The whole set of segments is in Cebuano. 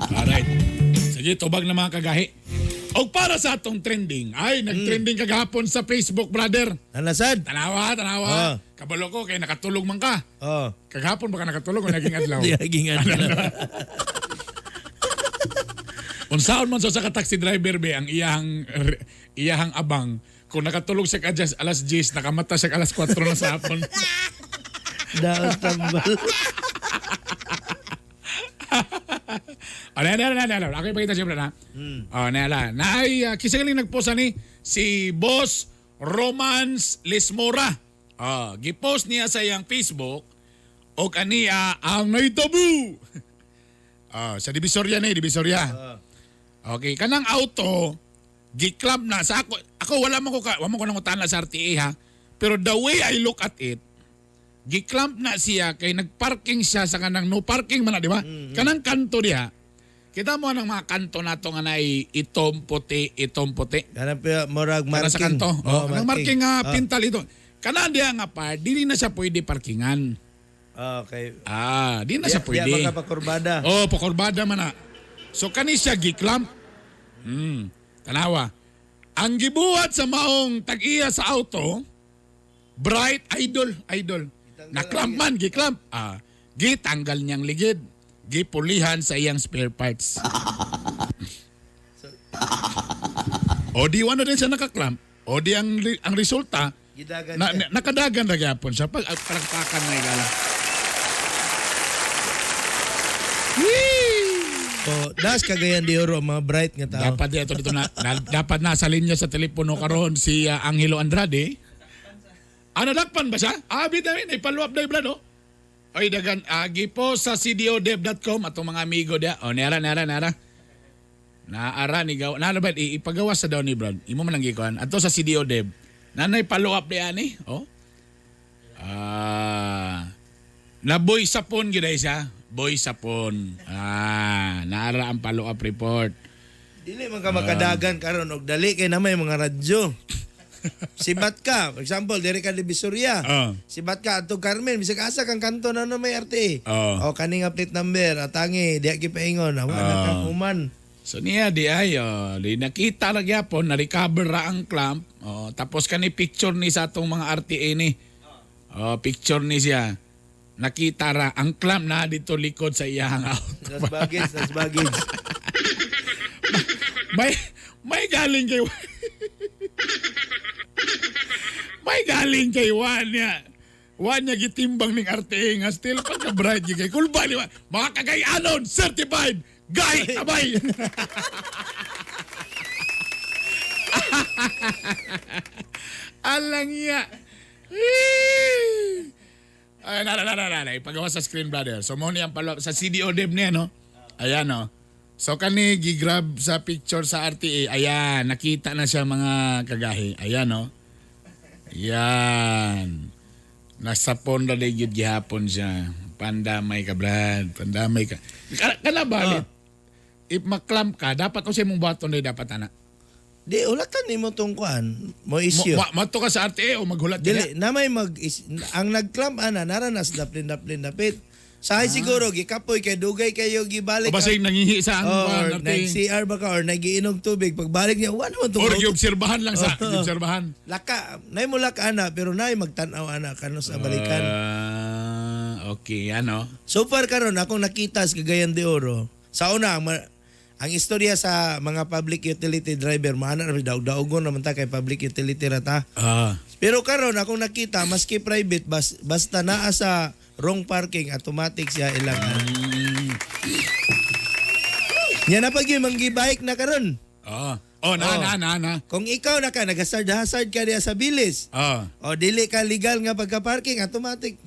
Alright. Sige, tubag na, mga kagahi. Og para sa atong trending, ay, nag-trending kagahapon sa Facebook, brother. Anasad? Tanawa, tanawa. Ah. Kabalo ko, kay nakatulog man ka. Oh. Kagahapon baka nakatulog o naging adlaw? Di naging ano. Unsaon man sa ka taxi driver be ang iyahang abang kung nakatulog siya kadyas alas 10, nakamata siya alas 4 na sa hapon. Daos tambal. Oh, na, na, na, na, na. Ako ipakita siyempre na. Oh, na, na. Na ay, kisa galing nagpost ani si Boss Romans Lismora. Oh, gipost niya sa iyang Facebook og aniya ang naitabu. Oh, sa Divisoria ni, Divisoria. Okay, kanang auto gi-clamp na sa ako. Ako wala man ko nangutana sa RTA ha. Pero the way I look at it, gi-clamp na siya kay nagparking siya sa kanang no parking man na, di ba? Kanang kanto diha. Kita mo ang mga kanto nato nga naay itom puti, itom puti. Kanang pa murag Kana marking. sa kanto. Oh, kanang marking nga pintal ito. Kana diha nga part, dili na siya pwede parkingan. Okay. Ah, di na siya Di pwede. makapakurbada. Oh, pakurbada man na. So kani siya giklamp. Tanawa. Ang gibuhat sa maong tag-iya sa auto, bright idol, idol. Naklamp man, giklamp. Ah, gitanggal niyang ligid. Gipulihan sa iyang spare parts. O di wala din siya nakaklamp. O di ang resulta, Gidagan na, siya. nakadagan na gyapon siya. Pag palakpakan na igala. Whee! Oh, das Cagayan de Oro mga bright nga tao. Dapat dito dito na dapat nasa linya sa telepono karon si Angelo Andrade. Ano, dakpan ba siya? Ah, bitaw ni follow up dai, brad, oh. Oy, dagan agi po sa cdodev.com atong mga amigo dia. Oh, nera nera nera. Naara ni gaw. Nana ba ipagawa sa daw ni Brad. Imo man lang gikuan. Ato sa CDO Dev. Nanay follow up di ani. Oh. Ah. Na boy sapon gyud ay siya. Boy sapon. Ah, naara ang follow up report. Dili man ka makadagan karon og dali kay na may mga radyo. Sibat ka, for example, diri ka Divisoria. Sibat ka adto Carmen, bisag asa kang kanto na no may RTA. O kaning nga plate number, atangi, diha gipaingon, wa na ka human. So niya di ay oh, di nakita ra gyapon na recover ra ang clamp. Oh, tapos kani picture ni sa atong mga RTA ni. Oh, picture ni siya. Nakita ra ang clamp na dito likod sa iyang auto. That's baggage, that's baggage. May galing kay Juan niya. Juan niya gitimbang ning RTA nga still pagka bright gyud kay kulba ni Juan. Mga kagayanon certified gay abay. Alang niya. Ay, na, na, na, na, na. Ipagawa sa screen, brother. So, mo niyang palo sa CDO Dev niya, no? Ayan, no? So, kani gigrab sa picture sa RTA. Ayan, nakita na siya, mga kagahi. Ayan, no? Ayan. Nasa pon na gyud gihapon siya. Pandamay ka, Brad. Pandamay ka. Kana ba, if maklamp ka, dapat o sa imong baton na dapat, ana. Di ulatan nimo tong kuan, mo issue. Mato ka sa RTA o maghulat ka Dili na may mag ang nagclamp ana nara nas daplin daplin dapit. Sahay siguro gikapoy kay dugay kayo gibalik. O basig nangihi sa ang Oh, kuan, or RTA. nag-CR ba ka or nagiinom tubig pagbalik niya wa naman tong Or giobserbahan lang sa, giobserbahan. Laka, nay mo laka ana pero nay magtan-aw ana kano sa balikan. Ah, okay, ano? So far karon akong nakita sa Cagayan de Oro. Sa una ang istorya sa mga public utility driver maana ra daog-daogon naman ta kay public utility ra ta. Pero karon akong nakita maski private basta naa sa wrong parking automatic siya ilang. Nya na pag yung manggibike na karon. Oh, na, Oh. na, na, na. Kung ikaw na ka nagasard-hasard ka diya sa bilis. O dili ka legal nga pagka-parking automatic.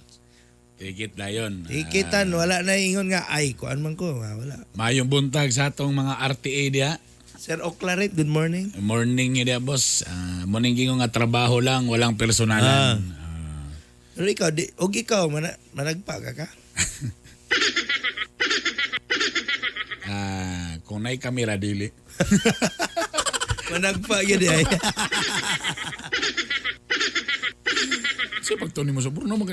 Tikit na yun. Tikitan wala na ingon nga ay kuan man ko nga wala. Mayong buntag sa atong mga RTA diha. Sir Oclaret, good morning. Morning niya diha, boss. Ah, morning gingo nga trabaho lang, walang personalan. Ah. Pero ikaw, di, og ikaw, managpa ka ka? Ah, kung na'y kamera, dili. Managpa gyud ay. Kasi pag mo sa Bruno,